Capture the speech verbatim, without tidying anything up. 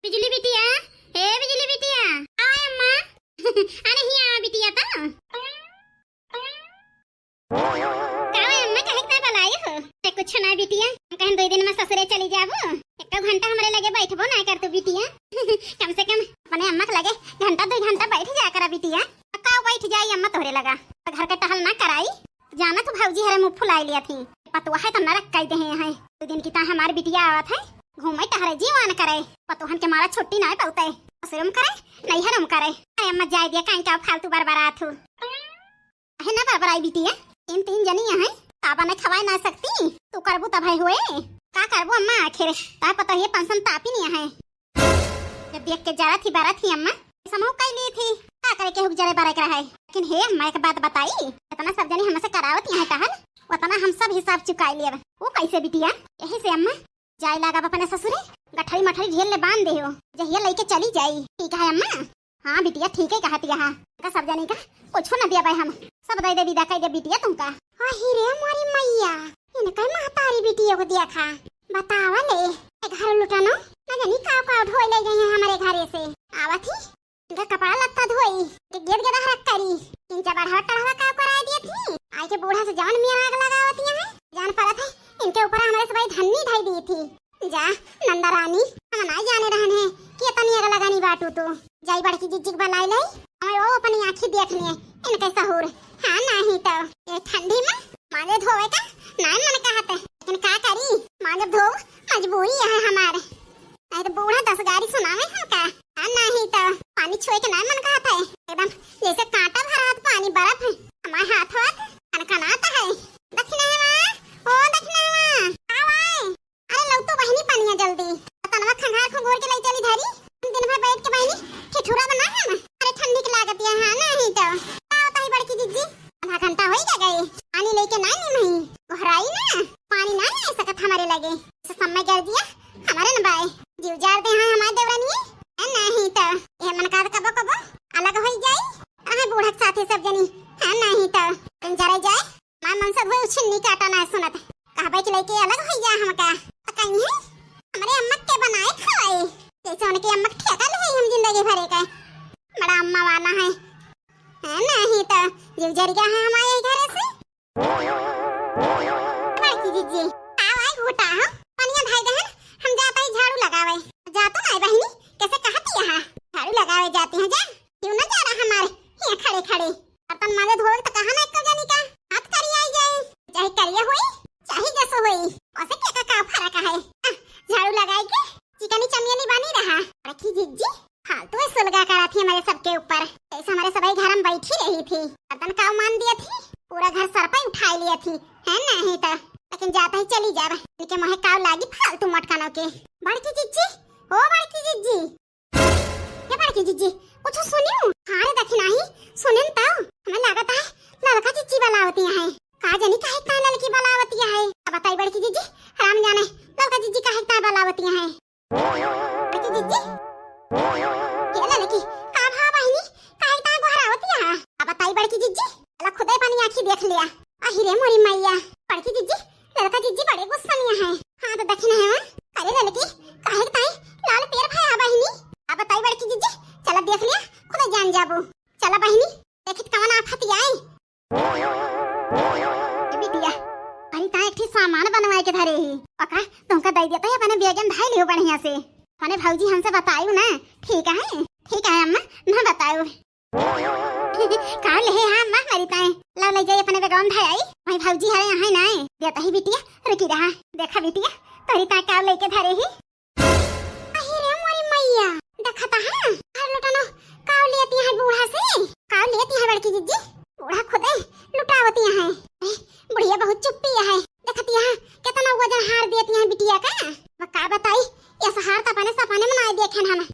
बिजली बिटिया, ए बिजली बिटिया, आवा अम्मा। अरे हियाँ आवा बिटिया तो। का वे अम्मा, काहे के ना बुलाए हो? अरे कुछ ना बिटिया, हम कहेन दो दिन में ससुरे चली जाबू, एक घंटा हमरे लगे बैठबो ना कर तू बिटिया। कम से कम अपने अम्मा के लगे घंटा दो घंटा बैठ जा करा बिटिया। का बैठ जाई अम्मा तोहरे लगा, घर के टहल ना कराई। जाना तू भौजी हरे मुँह फुलाई लिया थी, पतोहा है तो नरक कई देहे हैं। दो दिन की ता हमार बिटिया आवत है, घूमे टहरे जीवान करे, पतोहन के मारा छुट्टी ना पौते, ससुरम करे, नैहरम करे। अरे अम्मा जाए दिया, काहे का फालतू बरबरात हो। अहे ना बरबराई बिटिया, तीन तीन जनी यहाँ, का बने खवाए ना सकती, तू करबू तब है हुए। का करबू अम्मा आखिर, ता पता ये पंसन तापी नहीं है। जब देख के जरा थी बरा थी अम्मा, समूह कई ली थी, का करे के हुक जरे बरे के रहे। लेकिन हे अम्मा एक बात बताई, इतना सब जनी हमसे करावत यहाँ टहल, उतना हम सब हिसाब चुकाई लेब। वो कैसे बिटिया? यही से अम्मा, जाए लागा अपने ससुरे, गठरी मठरी ढेर ले बांध दे हो, जहिया लेके चली जाई। ठीक है अम्मा? हाँ बिटिया, ठीक है कहत यहाँ। का सब जनी का कुछ न दिया भाई हम, सब दे दे विदा कर दे बिटिया तुमका। अही रे मोरी मैया, इनका महतारी बिटिया को देखा, बतावा ले, ए घर लुटानो, न जानी का का ढोई ले गई है हमारे घरे से। आवत ही इनका कपड़ा लत्ता धोई, के गेद गेदा हरक करी, इनका बढ़ावा टढ़ावा का कराए दिए थी। आई के बूढ़ा से जवन मियाँ आग लगावत यहाँ, जान परत है, इनके ऊपर हमारे सबाई धन्नी ढाई दी थी। जा नंदा रानी, हम नाई जाने रहन है कि इतनी आग लगानी बाटू तू। जाई बड़की जिज्जी के बुलाई लाई, हमें वो अपनी आँखी देख लिए इनके सहूर। हाँ नाही तो ये ठंडी में मांजे धोवे का नाई मन कहत है, लेकिन का करी, मांजे धो मजबूरी है हमारे। नहीं तो बूढ़ा दस गारी सुनावे हमका। हाँ, नहीं तो पानी छुए के ना मन कहत है, एकदम जैसे कांटा भरा हाथ पानी बर्फ है। हमारे हाथ हाथ कनकनात है। दखिनवा, ओ दखिनवा, आवाए। अरे लौटो बहिनी पनिया जल्दी। तनवा खंगार खंगोर के लाई चली धरी। हम दिन भर बैठ के बहिनी ठिठुरा बना है ना। अरे ठंडी के लागत है, हाँ, नहीं तो। का होता है बड़की जिज्जी? आधा घंटा होई गए, पानी लेके ना नी मही। गोहराई ना, पानी ना ले सकत हमारे लगे। से समय कर दिया, हमारे न बाए। जीव जार दे हाँ हमारे देवरनिए। ए, नहीं तो, ए मन का कबो कबो अलग होई जाई। अहे बूढ़ा के साथे सब जनी, हाँ, नहीं तो, तुम जरे जाए, माँ मन से हुए उछिन्नी काटा ना सुनत। कहबे कि लेके अलग होई जा हमका। तो कहीं है, हमारे अम्मा के बनाए खवाए। जैसे उनके अम्मा के ठेका ले हम जिंदगी भरे का। बड़ा अम्मा वाला है। हाँ, नहीं तो, जीव जर गया है हमारे घरे से। बड़की जिज्जी, आवाए घोटा हो, पनिया धाई दहन, हम जाता ही झाड़ू लगावे। जा तो नहीं बहिनी, कैसे कहती यहाँ? झाड़ू लगावे जाती हैं जा, क्यों ना जा रहा हमारे यहाँ खड़े खड़े। बर्तन मांजे धोवे तो कहा ना एक जनी का, हाथ करिया आई जाए, चाहे करिया होई, चाहे जसो होई, उसे क्या का, का फर्क है? आह, झाड़ू लगाई के चिकनी चमियनी बनी रहा। बड़की जिज्जी, फालतू ही सुलगा करा थी हमारे सबके ऊपर। ऐसे हमारे सबाई घर में बैठी रही थी, गर्दन का मान दिया थी, पूरा घर सर पे उठा लिया थी, है नहीं तो। लेकिन जाता ही चली जाब, इनके मुँहे काव लागी फालतू मटकानों के। बड़की जिज्जी, ओ बड़की जिज्जी, ये बड़की जिज्जी, कुछ सुनियो? हाँ रे दखिनाही, सुनिन तो, हमें लागत है ललका जिज्जी बलावती है। का जानी काहे का ललकी बलावती है। अब बताई बड़की जिज्जी, राम जाने ललका जिज्जी काहे का बलावती है। बड़की जिज्जी? ए ललकी, का भा बहिनी? काहे ता गोहरावतिया? अब बताई बड़की जिज्जी, ला खुदे पानी आँखी देख लिया। अहि रे मोरी मैया, बड़की जिज्जी, ललका जिज्जी बड़े गुस्सा में है। हाँ तो दखिनवा। अरे ललकी, काहे ताई लाल पेर भया बहिनी? अब बताई बड़की जिज्जी, चला देख लिया, खुदे जान जाबू। चला बहिनी, देखित कवन आफत आई। ए बिटिया, अरे ता एक ठे सामान बनवाए के धरे ही। ओका तुमका दे देता है, अपने बैग में धाई लियो बढ़िया से। अपने भौजी हमसे बतायु ना, ठीक है? ठीक है अम्मा, ना बतायु। का ले है हाँ अम्मा, हमारी ताए। ला ले जाई अपने बैग में धाई आई। वही भौजी हरे यहाँ ना, देता ही बिटिया, रुकी रहा। देखा बिटिया, तोरी ताए का लेके धरे ही। अहि रे मोरी मैया, देखत है, हर लुटनो, काव लेती है बूढ़ा से, काव लेती है बड़की जिज्जी, बूढ़ा खुदे लुटावती है। ए, बुढ़िया बहुत चुप्पी है, देखती है, कितना वजन हार देती है बिटिया का। मैं का बताई, ये सहार तो अपने सपने में नाई देखे हम,